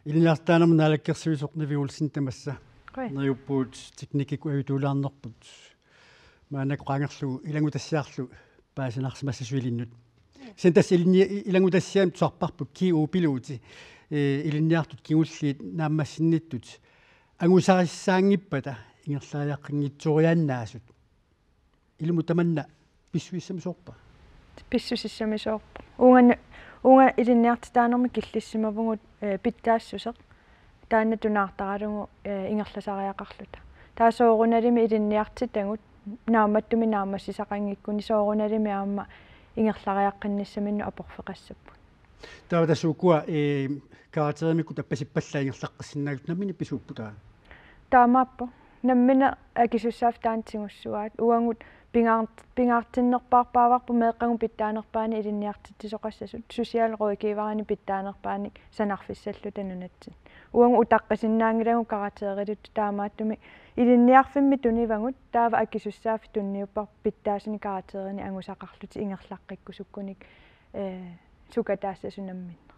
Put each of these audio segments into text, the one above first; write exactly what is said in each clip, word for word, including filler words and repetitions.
Ilinniartitaanermut naalakkersuisoq Nivi Olsen tamassa. Qujan. Neriuppugut teknikkikkut ajutulaarnerput. Maannakkut qaangerlugu ilanngutassiarlu paasinarsimassasuilinnut. Sen tassa ilinni-, ilanngutassiami tusarparput G O-piluuti, eh, ilinniartut kingulliit naammassinnittut angusarissaanngippata ingerlariaqqinngitsoriaannaasut. Ilumut tamanna pissusissamisoorpa? Pissusissamisoorpoq. Uunga, uunga ilinniartitaanermi killissimavugut, eh, pitsaassuseq. Taanna tunaartaralugu, eh, ingerlasariaqarluta. Taava soorunalimi ilinniartitagut naammattumik naammassisaqanngikkunik soorunalimi aamma ingerlariaqqinnissaminnut aporfeqassapput. Taava tassa ukua, eh, karakterimikkut tappasippallaat ingerlaqqissinnaagassi nammineq pisuupput taava? Taamaappoq. Nammineq akisussaaffik taanna tigussuaat. Uagut pingaart-, pingaartinnerpaarpaavarput meeqqagut pitsaanerpaani ilinniartitsisoqassasut. Socialrådgiverinik pitsaanerpaanik sanarfissalluta nunatsinni. Uagut utaqqisinnaanngilagut karakteriluttut, taamaattumik ilinniarfimmi tunivagut taava akisussaaffik tunniupparput pitsaasunik karakterinik angusaqarlutik ingerlaqqikkusukkunik, eh, sukataassasut namminneq.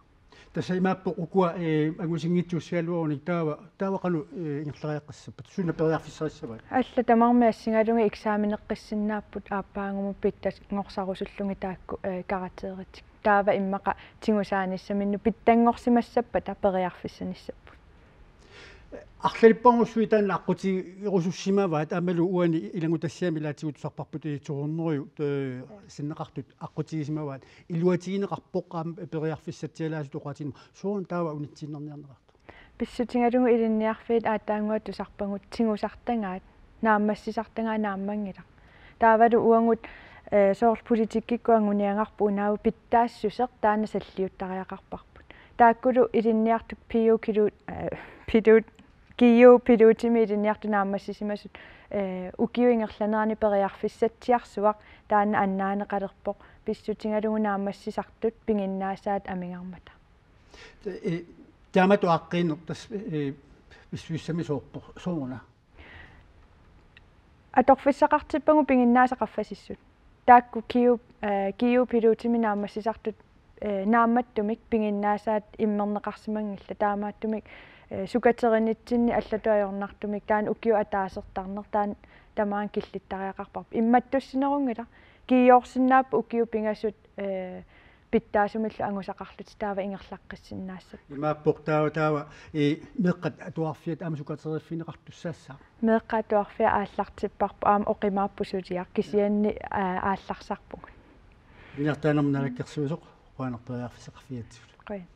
Tassa imaappoq ukua, eh, angusinngitsut socialrådinik taava, taava qanoq, eh, ingerlariaqqissappat? Suna periarfissarissavaat? Allat tamarmik assigalugit eksameneqqissinnaapput aappaagumut pitsanngorsaarusullugit taakku, eh, karakteritik. Taava immaqa tigusaanissaminnut pitsanngorsimassappata periarfissanissapput. Arlalippassuit taanna aqqutigerusussimavaat aammalu uani ilanngutassiami ilaatigut tusarparput, eh, to hundrede, eh, sinneqartut aqqutigisimavaat. Iluatigineqarpoq aamma periarfissatsialaasutut oqaatigineq. Sooruna taava unitsiinnarniarneqartoq? Pissutigalugu ilinniarfiit aatsaannguaq tusarpagut tigusartagaat, naammassisartagaat naammanngilaq. Taavalu uagut, eh, soorlu politikkikkut anguniagarput unaavoq pitsaassuseq taanna salliuttariaqarparput. Taakkulu ilinniartut P U-kilu-, eh, pilut-, G O-piluutimi ilinniartut naammassisimasut, eh, ukiup ingerlanerani periarfissatsiarsuaq taanna annaaneqalerpoq pissutigalugu naammassisartut piginnaasaat amigarmata. Eh, taamatut aaqqiineq tassa, eh, pissusissamisoorpoq sooruna? Atorfissaqartippagut piginnaasat qaffasissut. Taakku G O, eh, G O-piluutimi naammassisartut, eh, naammattumik piginnaasaat immerneqarsimanngillat. Taamaattumik, eh, sukaterinitsinni allatut ajornartumik taanna ukiup ataasertarneq taanna tamaanga killittariaqarparput. Immattussinerunngilaq. G O-rsinnaapput ukiut pingasut, eh, pitsaasumillu angusaqarlutik taava ingerlaqqissinnaassapput. Imaappoq taava, taava, eh, meeqqat atuarfiat aamma sukateriiffigineqartussaassaaq? Meeqqat atuarfiat aallartipparput aamma oqimaapput suliaq kisianni, eh, aallarsarpugut. Ilinniartitaanermut naalakkersuisoq, qujanaq periarfissaqarfigigatsigut. Qujan.